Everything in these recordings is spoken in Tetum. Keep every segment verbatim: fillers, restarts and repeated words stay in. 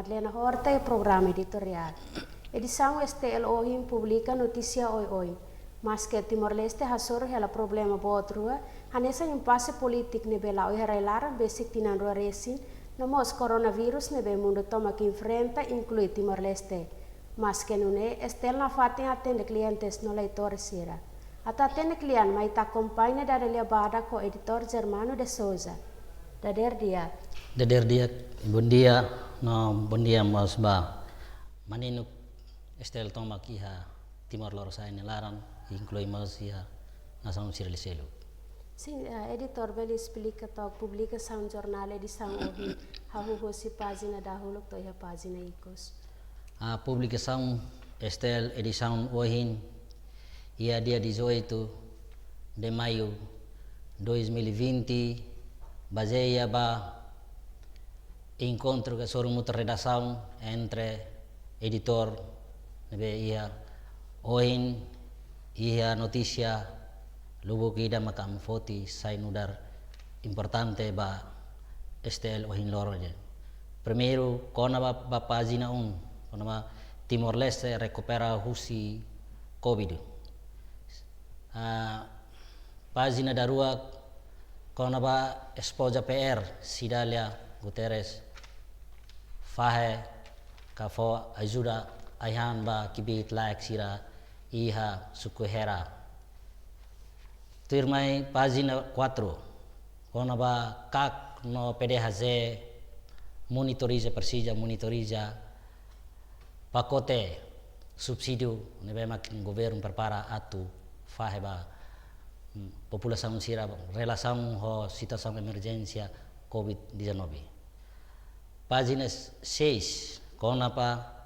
Madalena Horta, iha programa editoriál. Edisaun S T L ohin publika notísia oioin. Maske Timor-Leste hasoru hela problema boot rua, hanesan impase polítiku ne'ebé la'o iha rai-laran besik tinan rua resin, no mós koronavírus ne'ebé mundu tomak enfrenta, inklui Timor-Leste. Maske nune'e, S T L nafatin atende klientes no leitór sira. Atu atende kliente mai ita akompaña dada lia badak ho editór Germano de Souza. Dadeer di'ak. Dadeer di'ak, bondia, no bondia mós ba maninu S T L tomak iha Timor Lorosa'e nia laran, inklui mós iha nasaun sira seluk. Sin, eh, editór bele esplika took publikasaun jornál edisaun ohin, hahú husi pájina dahuluk to'o iha pájina ikus. A publikasaun S T L edisaun ohin, iha dia dezoito de maio dois mil e vinte, bazeia ba enkontru ka sorumutu redasaun entre editór ne'ebé iha ohin, iha notísia lubuk ida maka ami foti sai nu'udar importante ba S T L ohin loron ne'e. Primeiru, kona-ba, ba pájina um, kona-ba Timor-Leste rekupera husi covid. Ah, pájina daruak, kona-ba espoza P R, Cidália Guterres, fahe ka fó ajuda ai-han ba kbiit-laek sira iha suku Hera. Tuirmai pájina quatro, kona-ba kak no P D H J monitoriza, presiza monitoriza pakote subsídiu ne'ebé mak governu prepara atu fahe ba, mm, populasaun sira relasaun ho situasaun emerjénsia covid dezanove. Pájina seis, kona-ba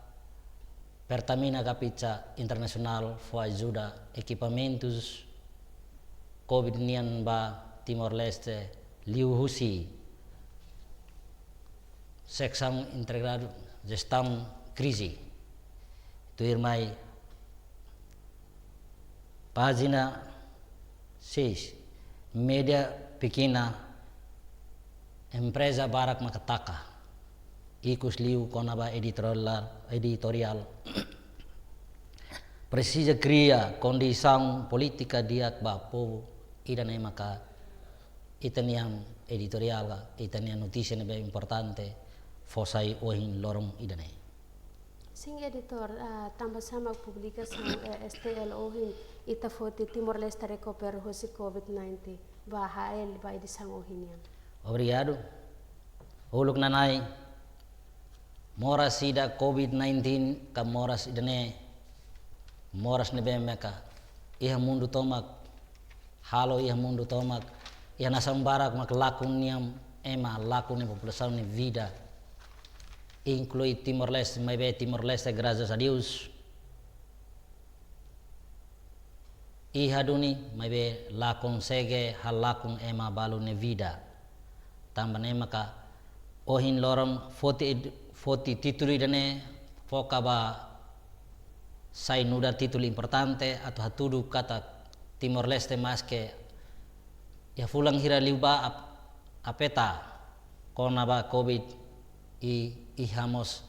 Pertamina Kapitsa Internasionál fó ajuda ekipamentus covid nian ba Timor-Leste liuhusi seksaun integradu jestaun krize. Tuirmai pájina seis, média pekena, empreza barak maka taka. Ikus liu kona-ba editoriál, editoriál. Presiza kria kondisaun polítika di'ak ba povu, ida-ne'e maka ita-nian editoriál ka ita-nian notísia ne'ebé importante fó sai ohin loron ida-ne'e. Sin editór, ah, tanba sá mak publikasaun, eh, S T L ohin ita foti Timor-Leste rekupera husi covid nineteen ba H L ba edisaun ohin nian. Obrigadu. Uluk nana'in, moras ida covid nineteen ka moras ida-ne'e, moras ne'ebé maka iha mundu tomak, halo iha mundu tomak, iha nasaun barak mak lakon nia ema, lakon nia populasaun nia vida, inklui Timor-Leste, maibé Timor-Leste, graças a Deus, iha duni, maibé la konsege halakon ema balu nia vida. Tanba ne'e maka ohin loron foti ed-, foti títulu ida-ne'e foka ba sai nu'udar títulu importante atu hatudu katak Timor-Leste maske iha fulan hira liubá ap-, afeta kona-ba covid i, iha mós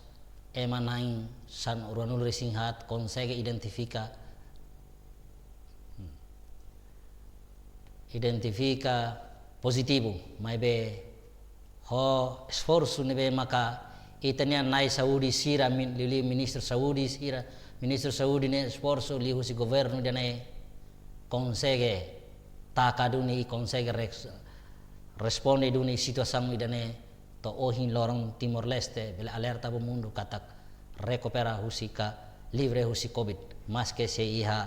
ema na'in sanulu-resin-haat konsege identifika, hmm, identifika pozitivu, maibé ho esforsu ne'ebé maka ita-nia na'i saúde sira, min-, liuliu Ministru Saúde sira, Ministru Saúde nia esforsu liuhusi governu ida-ne'e konsege taka duni i konsege rex-, responde duni situasaun ida-ne'e to'o ohin loron Timor-Leste bele alerta ba mundu katak rekupera husi ka livre husi covid, maske sei iha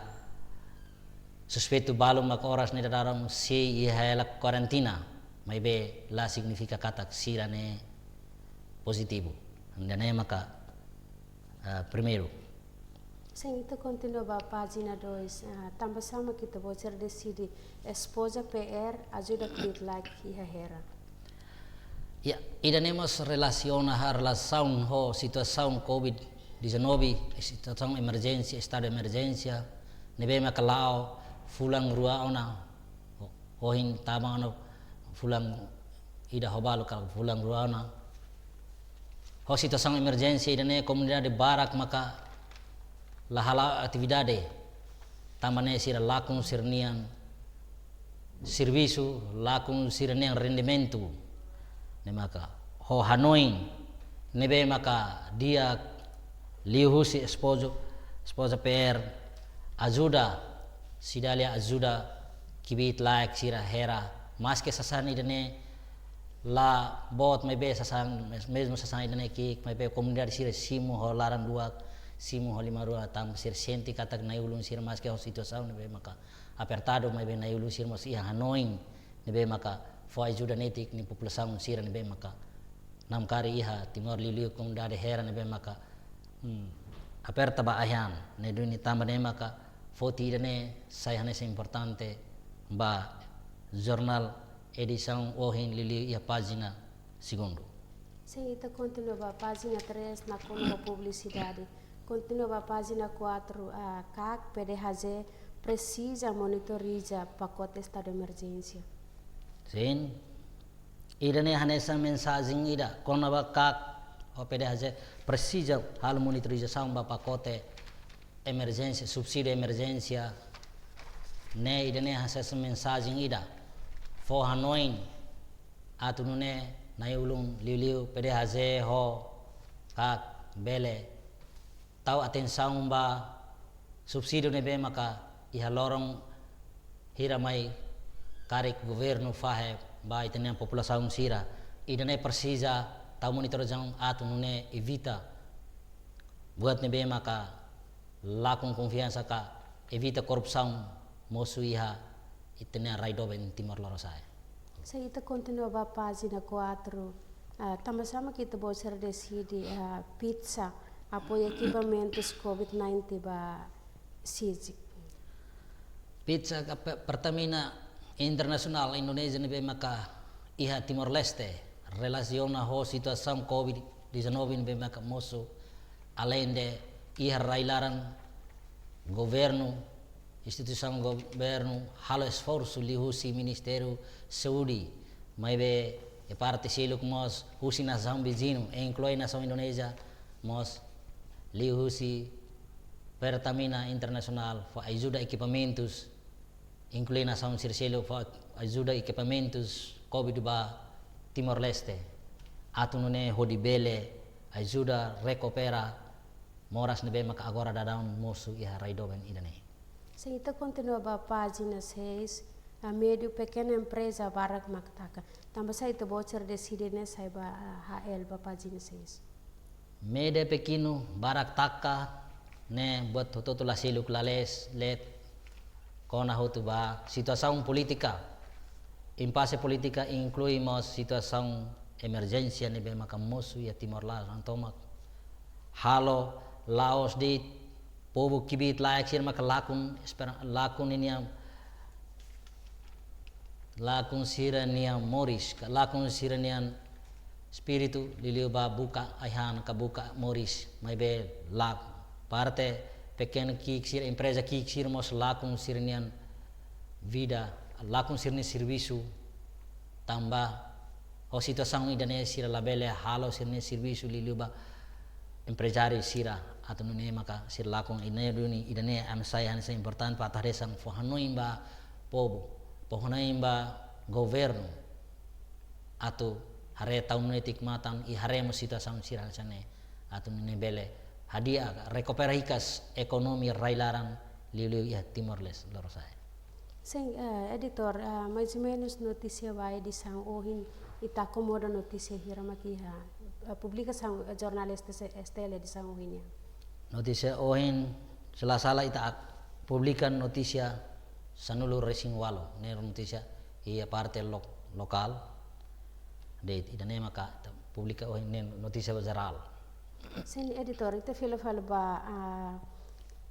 suspeitu balu mak oras ne'e daudaun sei iha hela karantina, maibé la signifika katak sira-ne'e pozitivu. Ida-ne'e maka, ah, primeiru. Sin, ita kontinua ba pájina dois, ah, tanba sá mak ita-boot sira deside espoza P R ajuda kbiit-laek iha Hera. Ya, ida-ne'e mós relasiona ho relasaun ho situasaun covid dezanove, situasaun emerjénsia, estadu emerjénsia, ne'ebé maka la'o fulan rua ona, ohin tama ona fulan ida ho balu ka fulan rua ona. Ho situasaun emerjénsia ida-ne'e komunidade barak maka la hala'o atividade. Tanba ne'e sira lakon sira-nian servisu, lakon sira-nian rendimentu. Ne'e maka ho hanoin ne'ebé maka di'ak liuhusi espoza, espoza P R ajuda, Cidália ajuda kbiit-laek sira Hera, maske sasán ida-ne'e la boot maibé sasán, mes-, mezmu sasán ida-ne'e ki'ik maibé komunidade sira simu ho laran-luak, simu ho liman-rua tanba sira sente katak na'i-ulun sira maske ho situasaun ne'ebé maka apertadu maibé na'i-ulun sira mós iha hanoin ne'ebé maka fó ajuda netik nia populasaun sira ne'ebé maka namkari iha Timor, liuliu komunidade Hera ne'ebé maka, hmm, aperta ba ai-han. Ne'e duni tanba ne'e maka foti ida-ne'e sai hanesan importante ba jornál edisaun ohin liuliu iha pájina segundu. Sin, ita kontinua ba pájina três nakonu ba publisidade. Kontinua ba pájina quatro, ah, KAK, PDHJ presiza monitoriza pakote estadu emerjénsia. Sin. Ida-ne'e hanesan mensajen ida kona-ba KAK ho PDHJ presiza halo monitorizasaun ba pakote emerjénsia, subsídiu emerjénsia. Ne'e ida-ne'e hanesan mensajen ida fó hanoin atu nune'e na'i-ulun liuliu PDHJ ho KAK bele tau atensaun ba subsídiu ne'ebé maka iha loron hira mai karik governu fahe ba ita-nia populasaun sira. Ida-ne'e presiza tau monitorizasaun atu nune'e evita buat ne'ebé maka lakon konfiansa ka evita korrupsaun mosu iha ita-nia rai doben Timor Lorosa'e. Sin, ita kontinua ba pájina quatro. Ah, tanba sá mak ita-boot sira deside, ah, PITSA apoia ekipamentus COVID nineteen ba SIDG? PITSA ka Pe-, Pertamina Internasionál Indonézia ne'ebé maka iha Timor-Leste relasiona ho situasaun COVID dezanove ne'ebé maka mosu, aleinde iha rai-laran governu, instituisaun governu halo esforsu liuhusi Ministériu Saúde, maibé iha parte seluk mós husi nasaun viziñu, inklui nasaun Indonézia mós liuhusi Pertamina Internasionál fó ajuda ekipamentus, inklui nasaun sira seluk fó ajuda ekipamentus COVID ba Timor-Leste, atu nune'e hodi bele ajuda rekupera moras ne'ebé maka agora daudaun mosu iha rai doben ida-ne'e. Sin, ita kontinua ba pájina seis, ah, médiu pekena empreza barak mak taka. Tanba sá ita-boot sira deside ne'e sai ba, ah, H L ba pájina seis? Médiu pekenu barak taka, ne'e buat hotu-hotu la seluk, la lees, leet kona hotu ba situasaun polítika, impase polítika inklui mós situasaun emerjénsia ne'ebé maka mosu iha Timor laran tomak. Halo la'ós de'it povu kbiit-laek sira maka lakon espera-, lakon ninia, lakon sira-nia moris, ka lakon sira-nian espíritu, liuliu ba buka ai-han ka buka moris, maibé la, parte pekena ki'ik sira, empreza ki'ik sira mós lakon sira-nian vida, lakon sira-nia servisu, tanba ho situasaun ida-ne'e sira labele halo sira-nia servisu, liuliu ba emprezáriu sira, atu nune'e maka sira lakon. Ida-ne'e duni, ida-ne'e ami sai hanesan importante para atu hanesan fó hanoin ba povu, fó hanoin ba governu, atu haree tau netik matan i haree mós situasaun sira hanesan ne'e, atu nune'e bele hadi'a, rekupera hikas ekonomia rai-laran, liuliu iha Timor-Leste, Lorosa'e. Sin, eh, editór, eh, mais ou menus notísia ba edisaun ohin, ita akomoda notísia hira mak iha, eh, publikasaun, eh, jornál S T L edisaun ohin nian? Notísia ohin, se la sala ita ak-, publika notísia sanulu-resin-ualu, ne'e notísia iha parte lo-, lokál. De'it, ida-ne'e maka ita publika ohin ne'e notísia jerál. Sin, editór, ita fila fali ba, ah,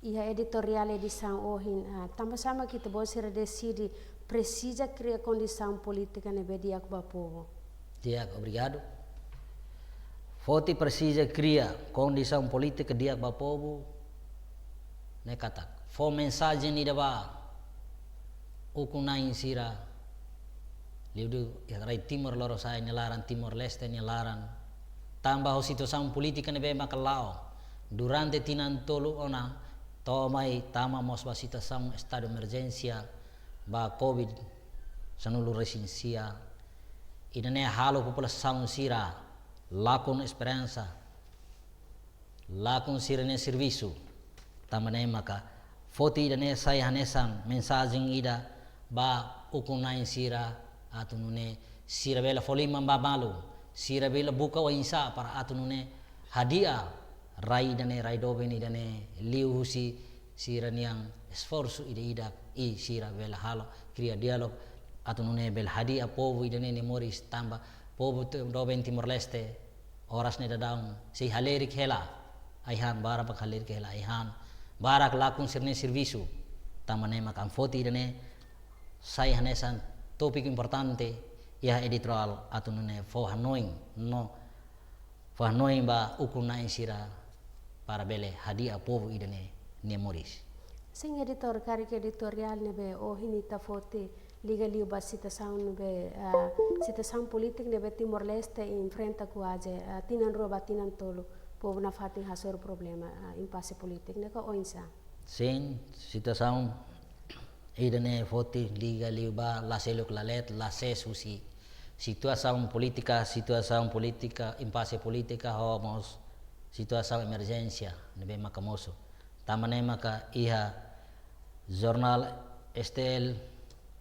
iha editoriál edisaun ohin, ah, tanba sá mak ita-boot sira deside presiza kria kondisaun polítika ne'ebé di'ak ba povu? Di'ak, obrigadu. Foti presiza kria kondisaun polítika di'ak ba povu, ne'e katak fó mensajen ida ba ukun-na'in sira, liuliu iha rai Timor Lorosa'e nia laran, Timor-Leste nia laran, Tanba ho situasaun polítika ne'ebé maka la'o durante tinan tolu ona, to'o mai tama mós ba situasaun estadu emerjénsia ba Covid sanulu resin sia. Ida-ne'e halo populasaun sira lakon esperansa, lakon sira-nia servisu. Tanba ne'e maka foti ida-ne'e sai hanesan mensajen ida ba ukun-na'in sira, atu nune'e sira bele fó liman ba malu, sira bele buka oinsá para atu nune'e hadi'a rai ida-ne'e, rai doben ida-ne'e, liuhusi sira-nia esforsu ida-idak, i sira bele halo, kria diálogu, atu nune'e bele hadi'a povu ida-ne'e nia moris. Tanba povu tu-, doben Timor-Leste oras ne'e daudaun sei halerik hela ai-han, barak barak halerik hela ai-han, barak lakon sira-nia servisu. Tanba ne'e maka an foti ida-ne'e sai hanesan tópiku importante iha editoriál, atu nune'e fó hanoin, no fó hanoin ba ukun-na'in sira para bele hadi'a povu ida-ne'e nia moris. Sin, editór, karik editoriál ne'ebé ohin ita foti liga liu ba situasaun ne'ebé, ah, situasaun polítika ne'ebé Timor-Leste enfrenta kuaze, ah, tinan rua ba tinan tolu, povu nafatin hasoru problema, ah, impase polítika ne'e ka oinsá? Sin, situasaun ida-ne'e foti liga liu ba la seluk la leet, la sees husi situasaun polítika, situasaun polítika, impase polítika, ho mós situasaun emerjénsia ne'ebé maka mosu. Tanba ne'e maka iha jornál S T L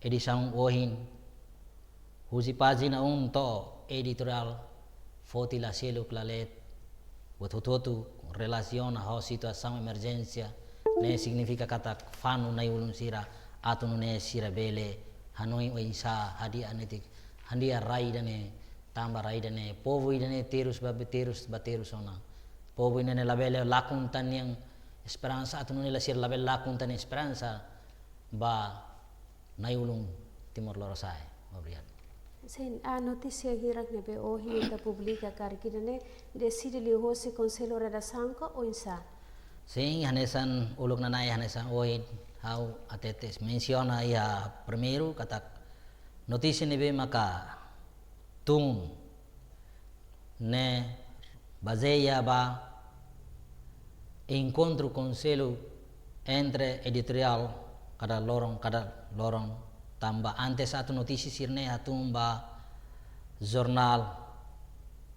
edisaun ohin, husi pájina um to'o editoriál, foti la seluk la leet, buat hotu-hotu relasiona ho situasaun emerjénsia, ne'e signifika katak fanu na'i-ulun sira, atu nune'e sira bele hanoin oinsá hadi'a netik, hadi'a rai ida-ne'e, tanba rai ida-ne'e, povu ida-ne'e terus ba terus, ba terus ona. Povu ida-ne'e labele lakon tan ninia esperansa, atu nune'e la, sira labele lakon tan ninia esperansa ba na'i-ulun Timor Lorosa'e. Obrigadu. Sin, ah, notísia hirak ne'ebé ohin ita publika karik ida-ne'e deside liuhosi konsellu redasaun ka oinsá? Sin, hanesan uluk nana'in, hanesan ohin ha'u hatete, mensiona iha primeiru katak notísia ne'ebé maka tun ne'e bazeia ba enkontru konsellu entre editoriál kada loron, kada loron, tanba antes atu notísia sira-ne'e hatun ba jornál,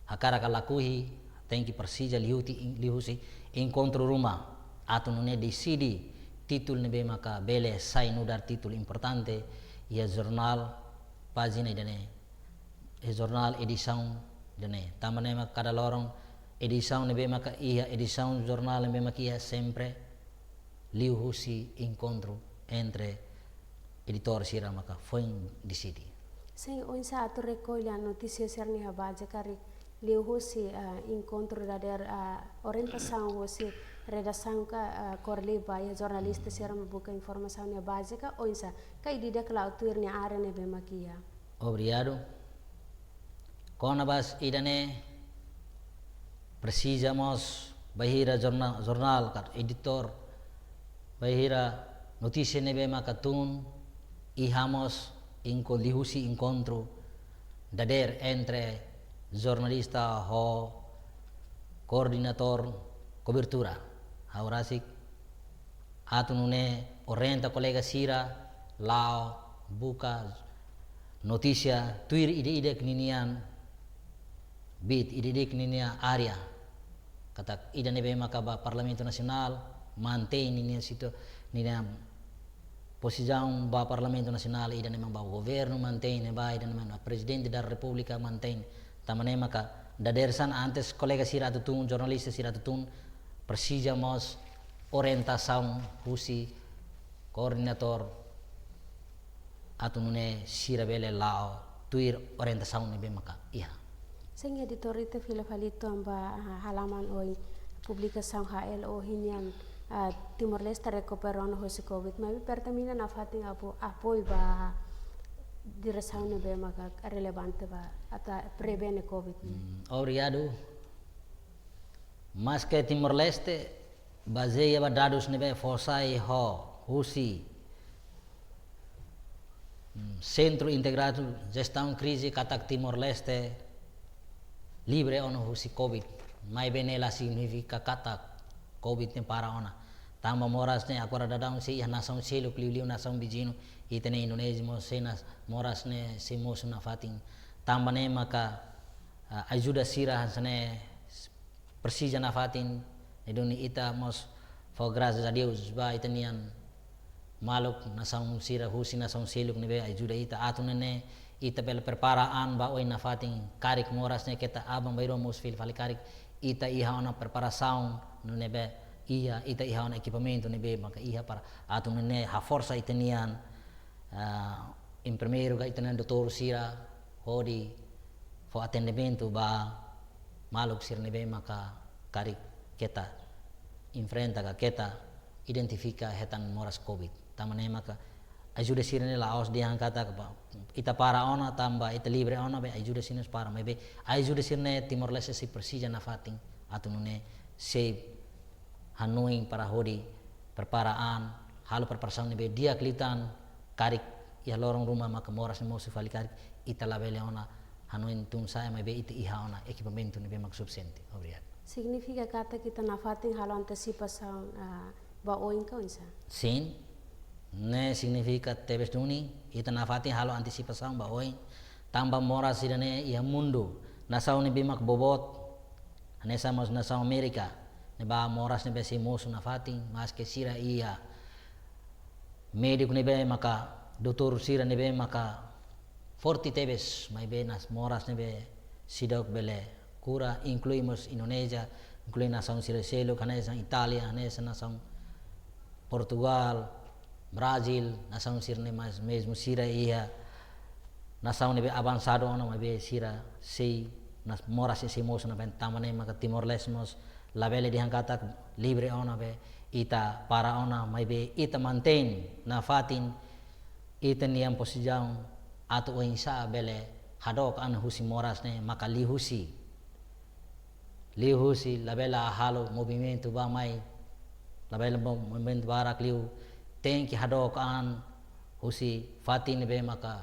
hakarak ka lakohi, tenke presiza liuhusi, liuhusi enkontru ruma, atu nune'e deside títulu ne'ebé maka bele sai nu'udar títulu importante iha jornál, pájina ida-ne'e, iha jornál edisaun ida-ne'e. Tanba ne'e maka kada loron edisaun ne'ebé maka iha, edisaun jornál ne'ebé maka iha sempre liuhusi enkontru entre editór sira maka foin deside. Sin, oinsá atu rekolla notísia sira-ne'e iha baze karik liuhusi, ah, enkontru dadeer, ah, orientasaun husi redasaun ka, ah, kór-liu ba iha jornalista sira mak buka informasaun iha baze ka oinsá, ka ida-idak la'o tuir nia área ne'ebé mak iha? Obrigadu. Kona-ba ida-ne'e presiza mós bainhira jorna-, jornál ka editór, bainhira notísia ne'ebé maka tun, iha mós enko-, liuhusi enkontru dadeer entre jornalista ho koordenadór kobertura. Ha'u rasik atu nune'e orienta kolega sira la'o buka notísia tuir ida-idak ninian beat, ida-idak ninia área. Katak ida ne'ebé maka ba Parlamentu Nasionál, mantein ninia situ, ninia pozisaun ba Parlamentu Nasionál, ida ne'ebé ba governu, mantein ne'ebá, ida ne'ebé ba Prezidente da Repúblika, mantein. Tanba ne'e maka dadeer-saan antes kolega sira atu tun, jornalista sira atu tun, presiza mós orientasaun husi koordenadór atu nune'e sira bele la'o tuir orientasaun ne'ebé maka iha. Sin, editór, ita fila fali tuan ba, ah, halaman oin publikasaun H L ohin nian, ah, Timor-Leste rekupera ona hosi Covid. Maibé Pertamina nafatin apo-, apoiu ba diresaun ne'ebé maka relevante ba atu prevene Covid ne'e. Hmm, obrigadu. Maske Timor-Leste bazeia ba dadus ne'ebé fó sai ho husi, mm, Sentru Integradu Jestaun Krize katak Timor-Leste livre ona husi covid. Maibé ne'e la signifika katak covid ne'e para ona. Tanba moras ne'e agora daudaun sei iha nasaun seluk, liuliu nasaun viziñu, ita-nia Indonézia mós sei nas moras ne'e sei mosu nafatin. Tanba ne'e maka, ah, ajuda sira hanesan ne'e presiza nafatin, ne'e duni ita mós fó grasas a Deus ba ita-nian maluk nasaun sira husi nasaun seluk ne'ebé ajuda ita atu nune'e ita bele prepara an ba oin nafatin, karik moras ne'e keta aban-bainrua mosu fila fali karik ita iha ona preparasaun ne'ebé iha, ita iha ona ekipamentu ne'ebé maka iha para atu nune'e haforsa ita-nian, ah, enfermeiru ka ita-nian doutór sira hodi fó atendimentu ba maluk sira ne'ebé maka karik keta enfrenta ka keta identifika hetan moras covid. Tanba ne'e maka ajuda sira ne'e la'ós dehan katak ba ita para ona tanba ita livre ona be ajuda sira ne'e para, maibé ajuda sira ne'e Timor-Leste sei presiza nafatin atu nune'e sei hanoin para hodi prepara an, halo preparasaun ne'ebé di'ak liután, karik iha loron ruma maka moras ne'e mosu fali karik, ita labele ona hanoin tun sa'e, maibé ita iha ona ekipamentu ne'ebé mak sufisiente. Obrigadu. Signifika katak ita nafatin halo antesipasaun, ah, ba oin ka oinsá? Sin. Ne'e signifika tebes duni, ita nafatin halo antesipasaun ba oin. Tanba moras ida-ne'e iha mundu, nasaun ne'ebé mak boboot, hanesan mós nasaun Amérika, ne'ebá moras ne'ebé sei mosu nafatin, maske sira iha médiku ne'ebé maka, doutór sira ne'ebé maka forte tebes, maibé nas moras ne'ebé seidauk bele kura, inklui mós Indonézia, inklui nasaun sira seluk, hanesan Itália, hanesan nasaun Portugal, Brazil, nasaun sira-ne'e mas mezmu sira iha nasaun ne'ebé avansadu ona, maibé sira sei nas moras sei mosu nafatin. Tanba ne'e maka Timor-Leste mós labele dehan katak livre ona be ita para ona, maibé ita mantein nafatin ita-nian pozisaun atu oinsá bele hadook an husi moras ne'e maka liuhusi, liuhusi labele halo movimentu bá-mai, labele mo-, movimentu barak liu, tenke hadook an husi fatin ne'ebé maka,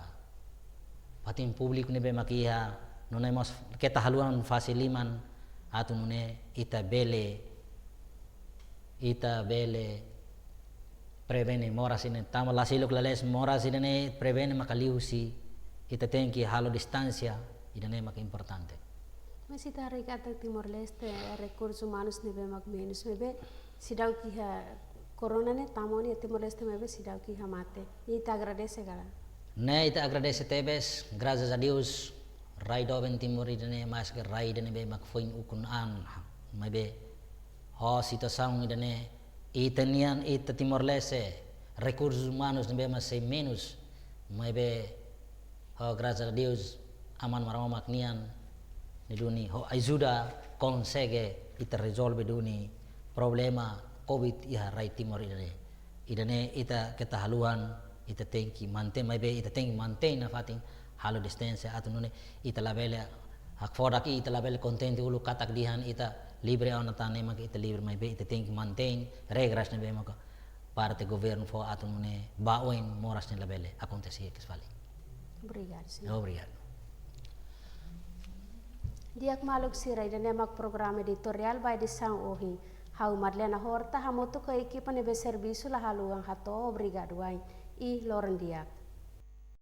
fatin públiku ne'ebé maka iha, nune'e mós keta haluha fase liman, atu nune'e ita bele, ita bele prevene moras ida-ne'e. Tanba la seluk la lees, moras ida-ne'e prevene maka liuhusi ita tenke halo distánsia, ida-ne'e maka importante. Mas ita haree katak Timor-Leste rekursus umanus ne'ebé mak menus, maibé seidauk iha korona ne'e tama ona iha Timor-Leste, maibé seidauk iha mate. Ita agradese ka lae? Ne'e ita agradese tebes, grasas a Deus, rai doben Timor ida-ne'e maske rai ida ne'ebé mak foin ukun an, maibé ho situasaun ida-ne'e, ita-nian, ita Timor-Leste, rekursus umanus ne'ebé mak sei menus, maibé ho grasas a Deus, Aman Maromak nian, ne'e duni ho ajuda konsege ita rezolve duni problema covid iha rai Timor ida-ne'e. Ida-ne'e ita keta haluha, ita tenke mantein, maibé ita tenke mantein nafatin, halo distánsia atu nune'e ita labele hakfodak, ita labele kontente uluk katak dehan ita livre ona, tan ne'e maka ita livre, maibé ita tenke mantein regras ne'ebé maka parte governu fó atu nune'e ba oin moras ne'e labele akontese hikas fali. Obrigadu, señór. Obrigadu. Di'ak maluk sira, ida-ne'e mak programa editoriál ba edisaun ohin. Ha'u Madalena Horta hamutuk ho ekipa ne'ebé servisu la haluha hato'o obrigadu wa'in. I loron di'ak.